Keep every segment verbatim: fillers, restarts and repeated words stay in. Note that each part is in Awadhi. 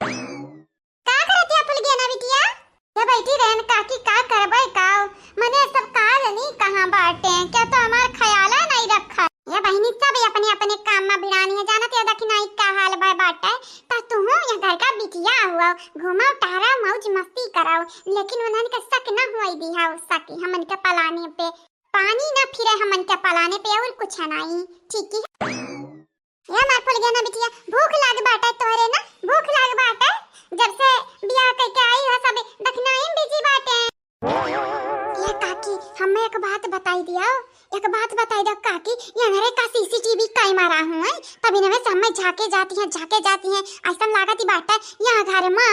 का करत है फुलगेना बिटिया? ये बैठी रहन काकी, का करबै काव? मने सब का जनी कहाँ बाटे, क्या तो हमार ख्याल नहीं रखा। ये बहिनी सब अपने अपने काम में भिड़ानी है, जानत है दखिनाई का हाल बा बाटे। त तुहू ये घर का बिटिया हुआ, घूमो टहरो मौज मस्ती करो, लेकिन उन्हन के शक न हुई दिहा, शक हमन के पलाने पे पानी न फिरे, हमन के पलाने पे और कुछ नहीं, ठीक है? ए हमार फुलगेना बिटिया, भूख लाग बाटे तोहरे ना, भूख लाग बाटे। जब से बियाह कइके आई ह, सब दखिनाई में बिजी बाटे। ए काकी, हमें एक बात बताई दियो, एक बात बताई दो काकी, ये हमारे का सीसीटीवी कैमरा हुए, तभी नवे से हमें झाके जाती हैं, झाके जाती हैं, ऐसा लागत ही बाटे, यहाँ घर में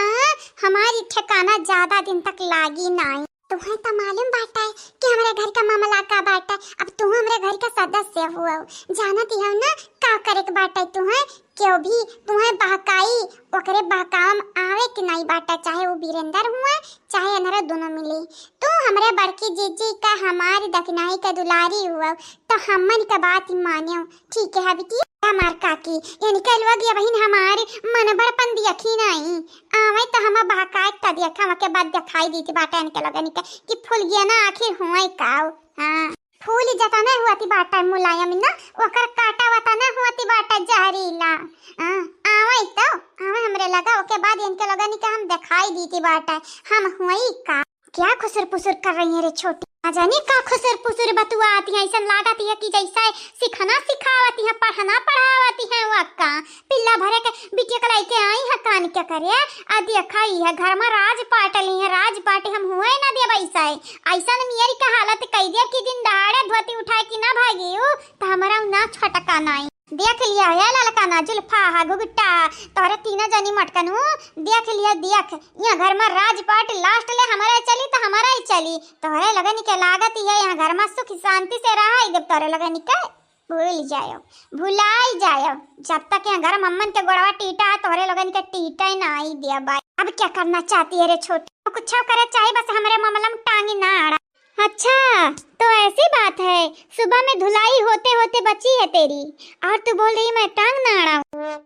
हमारी ठिकाना ज्यादा दिन तक लागी नाई। तुहैं त मालूम बाटै कि हमरे घर का मामला का बाटै। अब तुहूँ हमरे घर का सदस्य हुआ, जानत ही हो ना का करे के बाटै तुहैं। क्यों भी तुहैं बहकाई, ओकरे बहकावा में आवे के नाई बाटै, चाहे वो बीरेंदर हुआ, चाहे अनहरा दोनों मिले। तू हमरे बड़की जीजी का हमारी दखिनाई का दुलारी हुआ, तो हमन का बात ही मान्यो, ठीक है बिटिया? हमार काकी, इनके लोग ये बहिन हमारे मन बड़पन दियखी नाई। आवै त हम बहकाए त देखा, ओके बाद देखाई दीत बाटे इनके लोगन के कि फुलगेना आखिर हुए काव। हाँ, फूल जतने हुअती बाटे मुलायम ना, ओकर कांटा वतने हुअती बाटे जहरीला। हाँ, आवै तो, आवै हमरे लगा, ओके बाद इनके लोगन के हम देखाई दीत बाटे, हम हुई का। क्या खुसुर पुसुर कर रही है रे छोटी? ना जानी का खुसुर पुसुर बतुआती है, ऐसन लागत है कि जैसे सिखना सिखावती है, पढ़ना पढ़ावती है। वो का पिल्ला भरे के बिटिया के लइके आई है कान के करे, आ देखा ई है घर में राज पाट ली है, राज पाट हम हुए ना देब ऐसे। ऐसन मियर के हालत कई दिया कि दिन दहाड़े धोती उठाए कि ना भागी उ, त हमरा उ ना छटका नाई। देख लिया है ललका ना जुल्फा हा घुघुटा, तोहरे तीनों जनी मटकनू, देख लिया, देख, यहाँ घर में राजपाट last ले हमारे चली त हमारा ही चली। तोहरे लगन के लागत ही है यहाँ घर में सुख शांति से रहा, जब तोहरे लगन के भूल जायो, भुलाई जायो। जब तक यहाँ घर में अम्मन के गोड़वा टीटा है, तोहरे लगन के टीटा ही ना आई दिया बाई। अब क्या करना चाहती है रे छोटी? तो कुछ करे चाहे, बस हमारे मामला में टांगी ना अड़ा। अच्छा, तो ऐसी बात है, सुबह में धुलाई होते होते बची है तेरी, और तू बोल रही मैं टांग ना अड़ाऊं।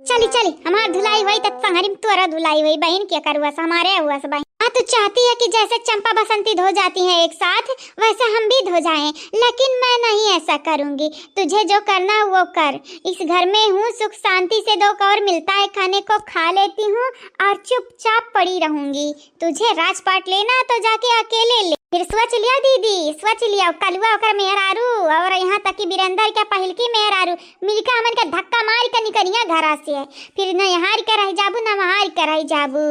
चली चली, हमार धुलाई हुई तब संगरी में तोरा धुलाई हुई, बहन के करुआ से हमारे हुआ से बहन। हाँ, तू चाहती है कि जैसे चंपा बसंती धो जाती हैं एक साथ, वैसे हम भी धो जाएं, लेकिन मैं नहीं ऐसा करूंगी। तुझे जो करना है वो कर, इस घर में हूँ, सुख शांति से दो कौर मिलता है खाने को खा लेती हूँ और चुपचाप पड़ी रहूंगी। तुझे राजपाट लेना तो जाके अकेले ले। फिर सोच लिया दीदी, सोच लिया, कलुआ ओकर मेहरारू और यहाँ तक कि बीरेंदर के पहिलकी मेहरारू मिलके हमन के धक्का मार के निकलिया घरा से। फिर न यहाँ के रह जाबू, न वहाँ के रह जाबू।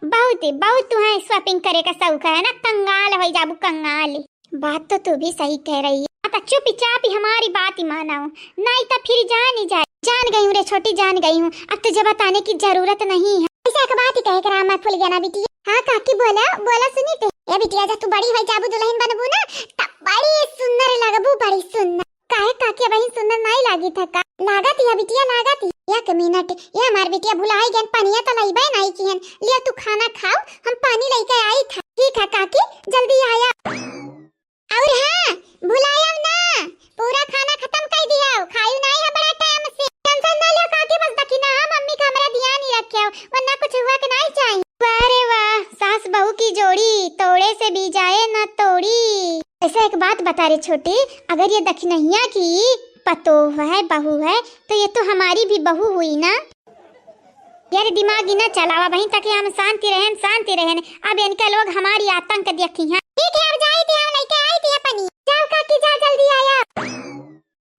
बहुत, बहुत तुहैं shopping करे का शौक है ना, कंगाल हो जाबू, कंगाल। बात तो तू भी सही कह रही है। हाँ, तो चुपचाप ही हमारी बात ही मानो, नहीं तो फिर जान ही जाए। जान गई हूँ रे छोटी, जान गई हूँ, अब तुझे बताने की जरूरत नहीं है। ऐसा एक बात ही कहे के राम फूल गया ना बिटिया। हाँ काकी बोला, बोला सुनी थे। ए बिटिया, जब तू बड़ी हो जाबू, दुल्हन बनबू ना, तब बड़ी सुंदर लगबू, बड़ी सुंदर। काहे काकी, अबहिन सुंदर नाई लागी था का? लागत ही है बिटिया, लागत ही। एक मिनट, ये हमार बिटिया भुलाई गन, पनिया तो लइबे नाई किहन। लिया तू खाना खाओ, हम पानी लेके आई था। ठीक है काकी, जल्दी आया। और हाँ, भुलायब ना, पूरा खाना खत्म कर दिया, खायू नाई है बड़ा टाइम से। Tension ना लियो काकी, बस दखिना मम्मी का हमरा ध्यान ही रखे, वरना कुछ हुआ के नाई चाहिए। वाह रे वाह, सास बहू की जोड़ी, तोड़े से भी जाए ना तोड़ी। ऐसा एक बात बता रे छोटी, अगर ये दखिनहिया की पतोह है, बहू है, तो ये तो हमारी भी बहू हुई ना। यार दिमाग ही ना चलावा, वहीं तक हम शांति रहन, शांति रहन। अब इनके लोग हमारी आतंक देखी हैं। ठीक है, अब जाई थी, हम लेके आई थी अपनी। जाओ काकी, जा जल्दी आया।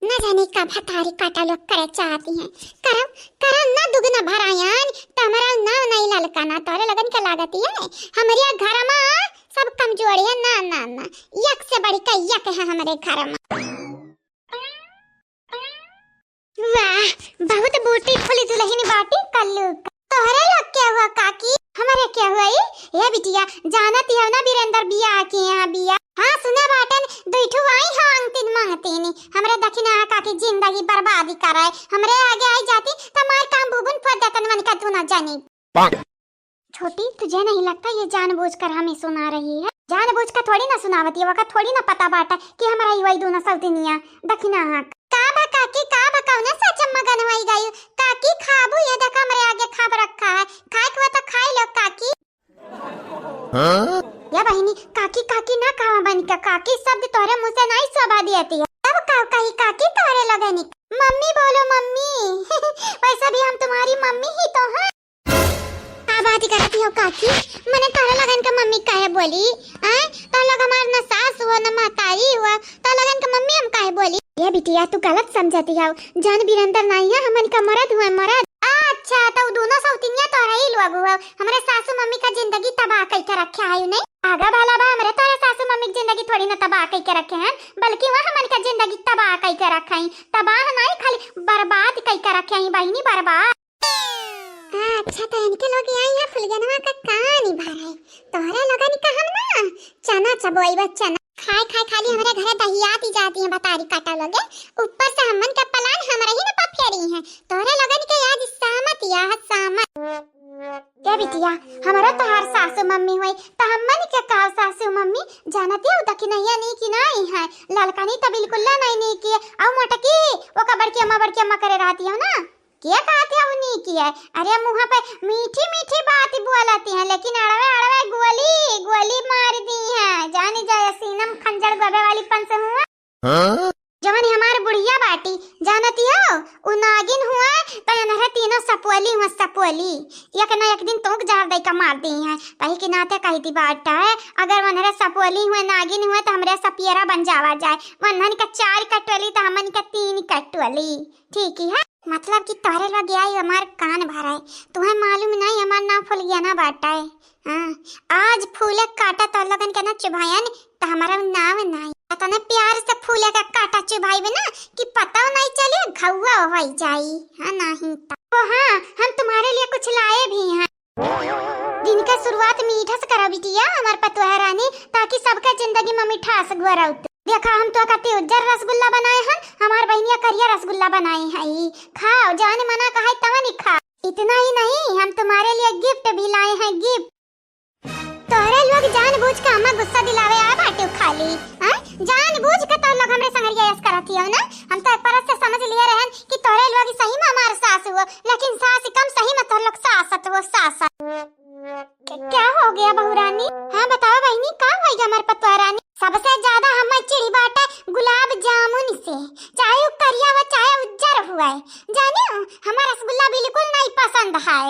न जाने का भतारी काटा लोग करे चाहती हैं। करम, करम ना दुगना भरायान, तो हमारा नाव नहीं ललकाना, तोरे लगन के लागती है। हमारे घर में सब कमजोरी है, ना, ना, ना, यक से बढ़ के यक है हमारे घर में। वाह, बहुत beautiful दुल्हन बाटी कल्लू। तोहरे लोग क्या हुआ काकी? हमारे क्या हुआ ई? ए बिटिया, जानत ही हो ना बीरेंदर बिया के यहाँ बिया। हाँ, सुना बाटन, दुई ठो आई हो अंगतीन मंगतीन। हमरा दखिना काकी जिंदगी बर्बादी करे। हमरे आगे आई जाती, तो मार काम बुबुन फोड़ देतन मन का तू ना जानी। छोटी, तुझे नहीं लगता ये जानबूझकर हमें सुना रही है? जानबूझकर थोड़ी ना सुनावती है, वका थोड़ी ना पता बाटा कि हमरा ई वही दोनों सौतनिया दखिना हाँ। का बा काकी, का बा, कौने सोच में मगन होई गई? काकी खाबू, ये देखा हमरे आगे खाब रखा है, हाँ? या बहिनी, काकी काकी ना कहा बनिका, काकी शब्द तोहरे मुँह से नाहीं शोभा दियती है। तब का कही काकी तोहरे लगनी? मम्मी बोलो मम्मी। वैसे भी हम तुम्हारी मम्मी ही तो हैं। का बात करती हो काकी? मने तोहरे लगन के मम्मी काहे बोली? आय, तोह लोग हमार न सास हुआ न महतारी हुआ, तोह लगन के मम्मी हम काहे बोली? ये बिटिया, तू गलत समझती हो। जान बिरंदर नाहीं है, हमन का मरद हुआ, मरद। अच्छा, तो उ दोनों सौतिनिया तोहरे ही लोग हुआ। हमरे सासू मम्मी का जिंदगी तबाह कई के रखे है नहीं। आगा भला बा, हमरे तोहरे सासू मम्मी की जिंदगी थोड़ी ना तबाह कई के रखे हैं, बल्कि वह हमन का जिंदगी तबाह कई के रखे हैं। तबाह नाहीं, खाली बर्बाद कई के रखे हैं बहिनी, बर्बाद। अच्छा, तो इनके लोग यहाँ, यहाँ फुलगनवा का कहानी भर है। तोहरे लोगन का हम ना चना चबोई बा, चना। खाए खाए खाली हमरे घरे दहियाती जाती हैं बतारी काटा लोगे। ऊपर से हमन के पलान हमरे ही न पफेरी हैं। तोहरे लोगन के आज सामत या सामत। ए बिटिया, हमरो तोहार सासू मम्मी होई, त हमन के का सासू मम्मी जानती हो त कि नहीं, नहीं कि नहीं है। ललकनी त बिल्कुल नहीं, नहीं कि, अउ मोटकी, ओका बड़की अम्मा, बड़की अम्मा करे रहती हो ना। के कहत है उन्हीं की है? अरे मुँह पे मीठी मीठी बात बोलती हैं, लेकिन अड़वे अड़वे गोली गोली मार दी हैं। जानी जाए सीनम खंजर गोबे वाली पंस हुआ। हाँ? जवन हमार बुढ़िया बाटी जानती हो, उ नागिन हुआ, तो इन्हरे तीनों सपोली हुआ, सपोली। एक न एक दिन तोक जार दई का मार दी हैं। तही के नाते कही दी बात है, अगर उन्हरे सपोली हुए, नागिन हुए, तो हमरे सपियरा बन जावा जाए। वन्हन का चार कटोली, तो हमन का तीन कटोली। ठीक ही है। मतलब कि तोहरे लगे आई हमार कान भराए। तुम्हें मालूम नहीं हमार नाम फुलगियाना बाटा है। हाँ, आज फूले काटा तोह लोगन के ना चुभायन, त हमारा नाव नहीं। तने प्यार से फूले का काटा चुभाई ना कि पता नहीं चले घौआ हो जाई। हाँ, नहीं त। ओ हाँ, हम तुम्हारे लिए कुछ लाए भी हैं। दिन का शुरुआत मीठा से करा बिटिया, हमार पतोह रानी, ताकि सबका जिंदगी में मिठास घोराउत। देखा, हम तो कते उज्जर रसगुल्ला बनाए हन, हमार बहिनिया करिया रसगुल्ला बनाई है। ई खाओ, जवन मना कहा है तवन ही खाओ। इतना ही नहीं, हम तुम्हारे लिए गिफ्ट भी लाए हैं, गिफ्ट। तोहरे लोग जानबूझ के हमें गुस्सा दिलावे आ बाटे खाली, हैं? जानबूझ के तोह लोग हमरे संगरिया यस करत हियो ना। हम तो एक परत से समझ लिए रहन कि तोहरे लोग सही में हमार सास हुआ, लेकिन सास कम, सही में तोह लोग सासत हुआ, सासत। क्या हो गया बहू रानी? हाँ बताओ बहिनी, का होइगा हमार पतोह रानी? सबसे ज्यादा हमें चिढ़ी बाटे गुलाब जामुन से, चाहे उ करिया हुआ चाहे उज्जर हुआ है। जाने हो, हमार रसगुल्ला बिल्कुल नहीं पसंद है।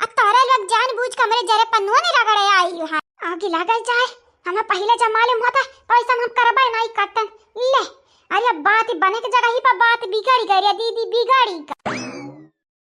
अब तोहरे लोग जानबूझ के हमरे जरे पन्नुआ नहीं रगड़े आई है। आगे लागल जाए, हमें पहले जब मालूम होता तो ऐसा हम करबे नहीं करतन। ले, अरे अब बात बने के जगह ही पर बात बिगड़ गई रे दीदी, बिगड़ गई।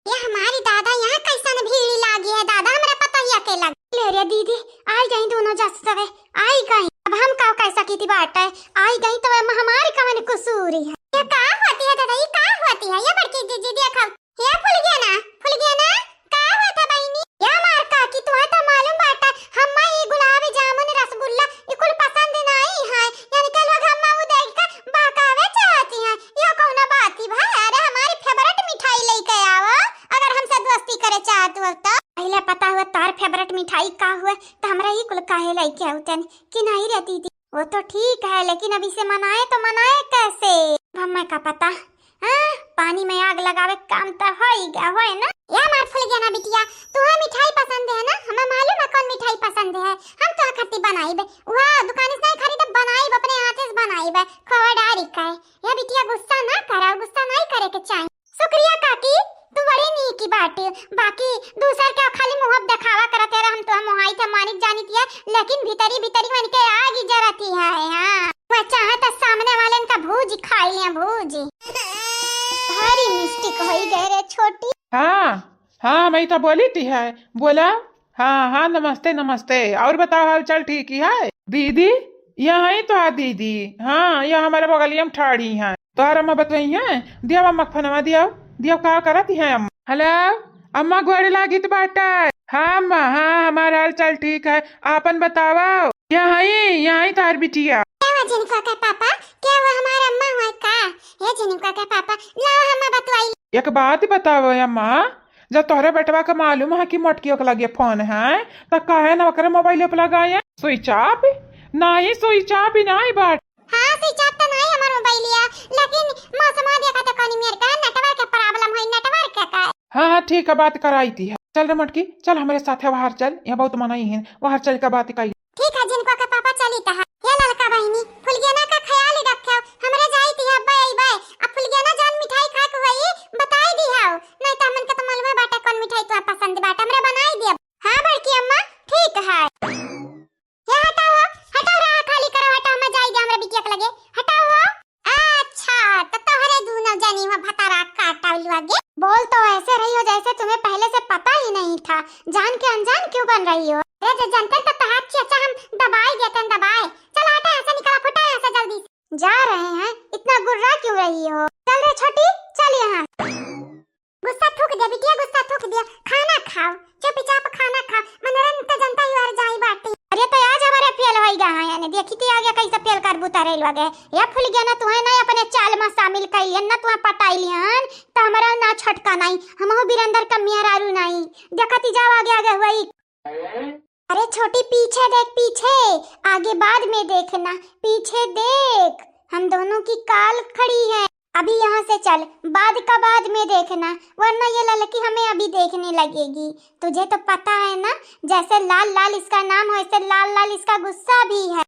ये हमारी दादा, यहाँ कैसन भीड़ लागी है दादा, हमरा पतोहिया के लग। ले रे दीदी, आई गई दोनों जस सवे, आई गई। अब हम का कह सकी थी बाटे, आई गई तो एमा हमारी कवन कसूर है? ये का होती है दादा, ये का होती है? ये बड़की दीदी देखो, ये फुलगिया ना, फुलगिया ना, का होता बहिनी? ये हमार काकी, तुहा तो मालूम बाटे, हम्मा ई गुलाब जामुन रसगुल्ला ई कुल पसंद नहीं है, इनके लोग हम्मा उ देख के बहकावे चाहती हैं। यो कौनो बात ही भाई, अरे हमारी फेवरेट मिठाई लेके आवो, अगर हमसे दोस्ती करे चाहत हो तो। पहले पता हुआ तार फेवरेट मिठाई का हुआ, तो हमरा ही कुल काहे लेके आउतन कि नहीं रे दीदी? वो तो ठीक है, लेकिन अब इसे मनाए तो मनाए कैसे? अब हमें का पता। हाँ, पानी में आग लगावे काम तो होई गया, होए ना? या हमार फुलगिया ना बिटिया, तुहा मिठाई पसंद है ना? हमें मालूम है कौन मिठाई पसंद है, हम तो खट्टी बनाई बे। वह दुकान से नहीं खरीद, बनाई बे, अपने हाथे से बनाई बे, खोवा डारी का है। या बिटिया गुस्सा ना करा, गुस्सा नहीं करे के चाहिए। शुक्रिया काकी, तू बड़ी नीकी बाटे, बाकी दूसर के खाली मुँह देखावा करत है, हम तो मोहाई थे मानिक जानित है, लेकिन भीतरी भीतरी मन के आग ही जरती है। हाँ, वह चाहे तो सामने वाले का भूज खाई लिया, भूज। भारी मिस्टेक होई गए रे छोटी। हाँ, हाँ, मैं तो बोली थी है, बोला। हाँ, हाँ, नमस्ते, नमस्ते। और बताओ, हाल चाल ठीक ही है? दीदी, यहाँ ही तो है दीदी। हाँ, यह हमारे बगलिया में ठाड़ी हैं। तोहर अम्मा बतवई हैं, दिया अम्मा के फोनवा दिया, दिया का करत हैं अम्मा। हेलो, अम्मा गोड़ लागित बाटे। हाँ अम्मा, हाँ, हमार हाल चाल ठीक है, आपन बतावा। यहाँ ही, यहाँ ही तोहर बिटिया। क्या हुआ झिनका के पापा? क्या हुआ, हमार अम्मा हुआ का? ये झिनका के पापा, लाओ अम्मा बतवाई। एक बात बताओ अम्मा, जब तोहरे बेटवा के मालूम है कि मोटकियो के लगे फोन है, त काहे ना ओकरे मोबाइल पे लगाए? स्विच ऑफ? नाही, स्विच ऑफ ही नाही बाटे। हाँ, स्विच ऑफ त नाही हमार मोबाइलिया, लेकिन मौसमा देखा त कौनी मेर का नेटवर्क के प्रॉब्लम है, नेटवर्क के का। हाँ, हाँ, ठीक है, बात कराई थी है। चल रे मोटकी, चल हमरे साथे बाहर चल, यहाँ बहुत मनई है, बाहर चल के बात करी। ठीक है। ये ललका बहिनी, फुलगेना का ख्याल रखेउ, हमरे जाई थी अब्बे अइबे। अब फुलगेना जान मिठाई खाए के होई, बताई दिहाउ, नहीं तो हमन के तो मालूमे बाटे कौन मिठाई तुहा पसंद बाटे, हमरे बनाई दिया। हाँ बड़की अम्मा, ठीक है। ये हटाओ हो, हटाओ, राह खाली करो, हटाओ, हम जाई दे हमरे बिटिया के लगे, हटाओ हो। अच्छा, तो तोहरे दूनो जनी हुआ भतारा काटा लुआ गे। बोल तो ऐसे रही हो जैसे तुम्हें पहले से पता ही नहीं था, जान के अनजान क्यों बन रही हो? अरे जो जानते तो तोहार चेचा हम दबाई देते हैं, दबाए। चल हटा यहाँ से, निकला फुटा यहाँ से जल्दी से। जा रहे हैं, इतना गुर्रा क्यों रही हो? चल रे छोटी, चल यहाँ। गुस्सा थूक दिया बिटिया, गुस्सा थूक दिया। खाना खाओ, चुपचाप खाना खाओ। मनोरंजन तो जनता ही और जाई बाटी। अरे तो आज हमारे फेल होई गा है, यानी देखी थी आगे कैसे फेल कर बुता रही लगे। या फुलगेना, तुहे ना अपने चाल में शामिल कर लियन ना, तुहे पटाई लियन, तो हमारा ना छटका नहीं, हमहू बिरंदर का मेहरारू नहीं। देखती जाओ आगे आगे हुई। अरे छोटी पीछे देख पीछे, आगे बाद में देखना, पीछे देख, हम दोनों की काल खड़ी है। अभी यहाँ से चल, बाद का बाद में देखना, वरना ये ललकी हमें अभी देखने लगेगी। तुझे तो पता है ना, जैसे लाल लाल इसका नाम हो, ऐसे लाल लाल इसका गुस्सा भी है।